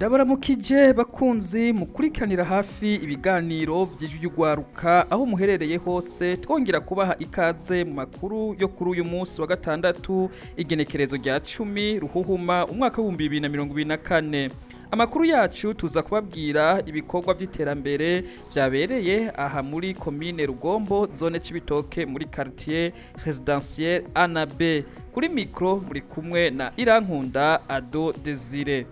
Ndabaramukije bakunzi mukurikiranira hafi ibiganiro vy'Ijwi ry'Urwaruka aho muherereye hose, twongera kubaha ikaze mu makuru yo kuri uyu munsi wa gatandatu, igenekerezo rya 10 Ruhuhuma umwaka w'2024. Amakuru yacu tuza kubabwira ibikorwa vy'iterambere vyabereye aha muri komine Rugombo, zone Cibitoke, muri quartier résidentiel A na B. Kuri micro muri kumwe na Irankunda Ado Desire.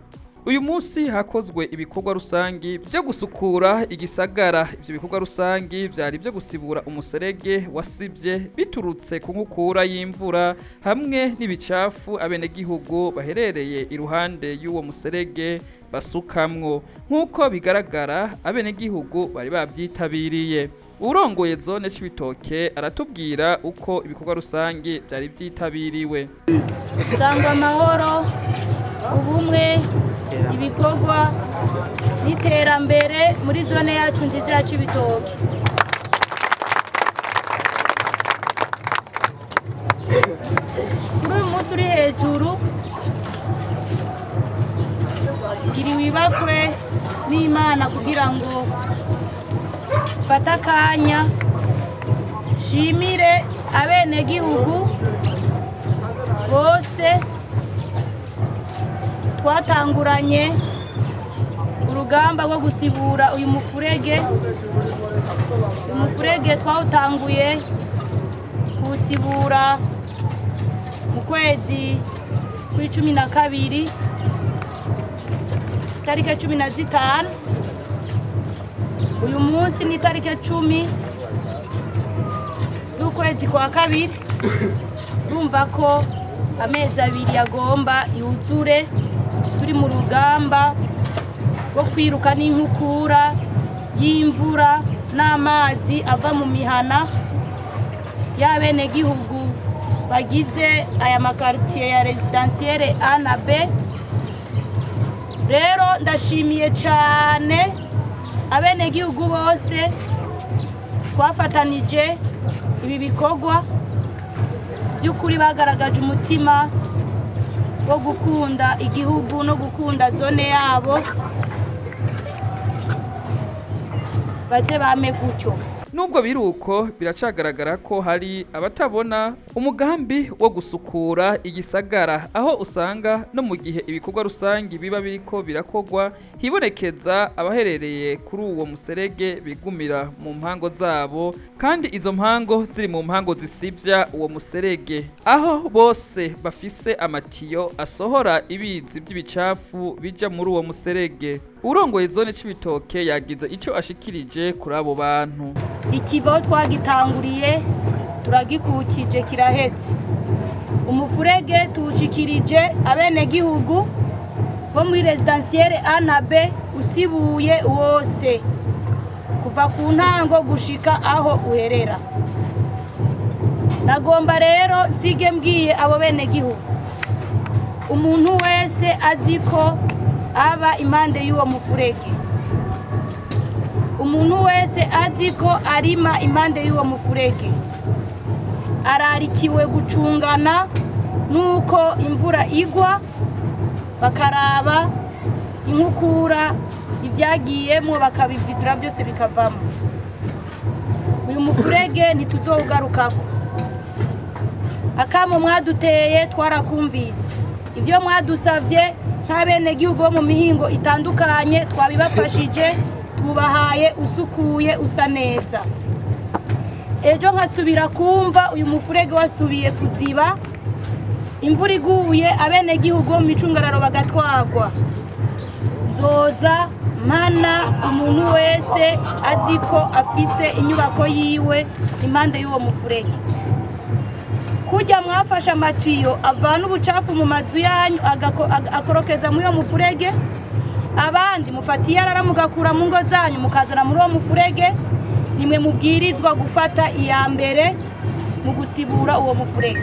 Uyu munsi hakozwe ibikorwa rusangi vyo gusukura igisagara. Ivyo bikorwa rusangi vyari vyo gusibura umuserege wasivye biturutse ku nkukura y'imvura hamwe n'ibicafu abenegihugu baherereye iruhande y'uwo muserege basukamwo. Nk'uko bigaragara, abenegihugu bari bavyitabiriye. Urongoye zone Cibitoke aratubwira uko ibikorwa rusangi vyari vyitabiriwe. Sangwa amahoro, ubumwe, ibikorwa n'iterambere muri zone yacu nziza ya Cibitoke. Kuri uyu munsi uri hejuru, gira wibakwe n'Imana kugira ngo mfate akanya nshimire abenegihugu bose twatanguranye urugamba rwo gusibura uyu mufurege. Uyu mufurege twawutanguye kuwusibura mu kwezi kw'icumi na kabiri, tariki 15. Uyu munsi ni tariki 10 z'ukwezi kwa kabiri. Urumva ko amezi abiri agomba yuzure turi mu rugamba rwo kwiruka n'inkukura y'imvura n'amazi ava mu mihana y'abenegihugu bagize aya makartier ya résidentielle A na B. Rero ndashimiye cyane abenegihugu bose twafatanije ibi bikorwa. By'ukuri bagaragaje umutima wo gukunda igihugu no gukunda zone yabo, baze bame gutyo. Nubwo biruko, biracagaragara ko hari abatabona umugambi wo gusukura igisagara, aho usanga no mu gihe ibikorwa rusangi biba biriko birakogwa hibonekeza abaherereye kuri uwo muserege bigumira mu mpango zabo, kandi izo mpango ziri mu mpango zisivya uwo muserege, aho bose bafise amatiyo asohora ibizi by'ibicafu bija muri uwo muserege. Urongoye zone Cibitoke yagize ico ashikirije kuri abo bantu. Ikivo twagitanguriye turagikukije kiraheze. Umufurege tuwushikirije abenegihugu bo muri résidentielle A na B usibuye wose kuva ku ntango gushika aho uherera. Nagomba rero nsige mbwiye abo benegihugu, umuntu wese azi ko aba impande y'uwo mufurege, umuntu wese azi ko arima impande y'uwo mufurege, ararikiwe gucungana nuko imvura igwa, bakaraba inkukura ivyagiyemwo bakabividura byose bikavamo. Uyu mufurege ntituzowugarukako. Akamo mwaduteye twarakumvise, ibyo mwadusavye nk'abenegihugu bo mu mihingo itandukanye twabibafashije, tubahaye usukuye usa neza. Ejo nkasubira kumva uyu mufurege wasubiye kuziba, imvura iguye abenegihugu bo mu micungararo bagatwagwa, nzoza mana umuntu wese azi ko afise inyubako yiwe impande y'uwo mufurege. Kujya mwafashe amatiyo avana ubucafu mu mazu yanyu akorokeza muri uwo mufurege, abandi mufatiye arara mugakura mu ngo zanyu mukazana muri uwo mufurege, nimwe mubwirizwa gufata iya mbere mu gusibura uwo mufurege.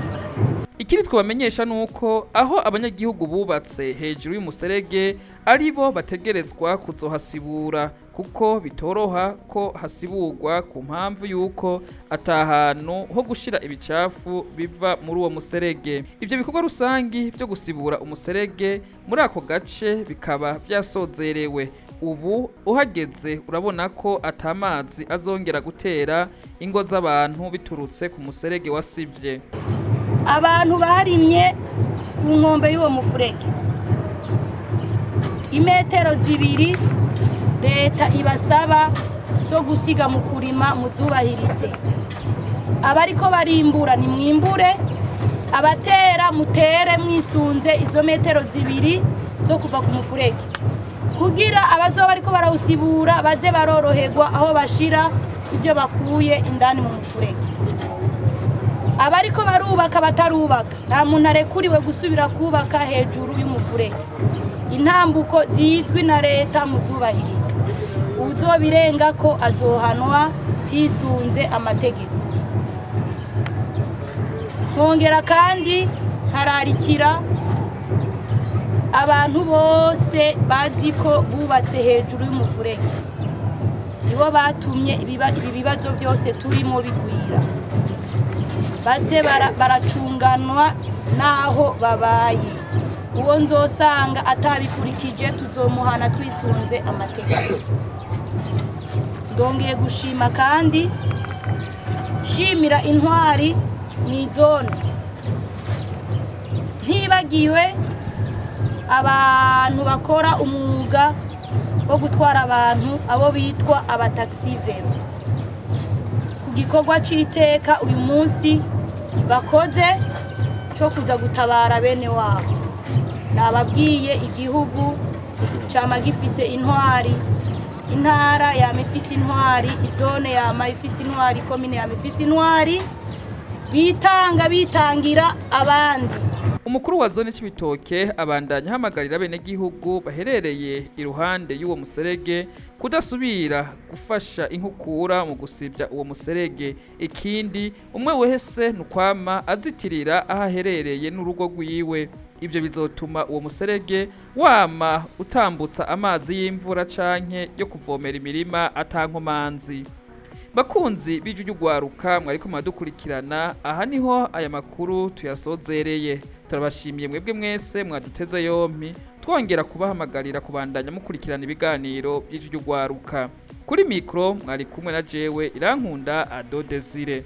Ikindi twabamenyesha nuko aho abanyagihugu bubatse hejuru y'umuserege ari bo bategerezwa kuzohasibura, kuko bitoroha ko hasiburwa ku mpamvu yuko atahantu ho gushira ibicafu biva muri uwo muserege. Ivyo bikorwa rusangi byo gusibura umuserege muri ako gace bikaba vyasozerewe. Ubu uhageze urabona ko atamazi azongera gutera ingo z'abantu biturutse ku muserege wasivye. Abantu barimye ku nkombe y'uwo mufurege imetero 2 leta ibasaba zo gusiga mu kurima muzubahirize. Abariko barimbura ni mwimbure, abatera mutere mwisunze izo metero 2 zo kuva ku mufurege, kugira abazoba bariko barawusibura baze baroroherwa aho bashira ibyo bakuye indani mu mufurege. Abariko barubaka batarubaka, nta muntu arekuriwe gusubira kubaka hejuru y'umufurege. Intambuko zizwi na leta muzubahirize, uzobirenga ko azohanwa hisunze amategeko. Nkongera kandi nkararikira abantu bose bazi ko bubatse hejuru y'umufurege, nibo batumye ibi bibazo byose turimo bigwira. Baze baracunganwa naho babaye. Uwo nzosanga atabikurikije tuzomuhana twisunze amategeko. Ndongeye gushima kandi shimira intwari mw'izone, ntibagiwe abantu bakora umwuga wo gutwara abantu abo bitwa abataxi vero, ku gikorwa c'iteka uyu munsi bakoze cyo kuza gutabara bene wabo. Nababwiye igihugu cama gifise intwari, intara yama ifise intwari, izone yama ifise intwari, komine yama ifise intwari, bitanga bitangira abandi. Umukuru wa zone Cibitoke abandanya ahamagarira abenegihugu baherereye iruhande y'uwo muserege kudasubira gufasha inkukura mu gusibya uwo muserege. Ikindi umwe wese nukwama azitirira aho aherereye n'urugo rwiwe. Ivyo bizotuma uwo muserege wama utambutsa amazi y'imvura canke yo kuvomera imirima atankomanzi. Bakunzi b'Ijwi ry'Urwaruka mwariko muradukurikirana, aha niho aya makuru tuyasozereye. Turabashimiye mwebwe mwese mwaduteze yompi, twongera kubahamagarira kubandanya mukurikirana ibiganiro by'Ijwi ry'Urwaruka. Kuri mikro mwari kumwe na jewe Irankunda Ado Desire.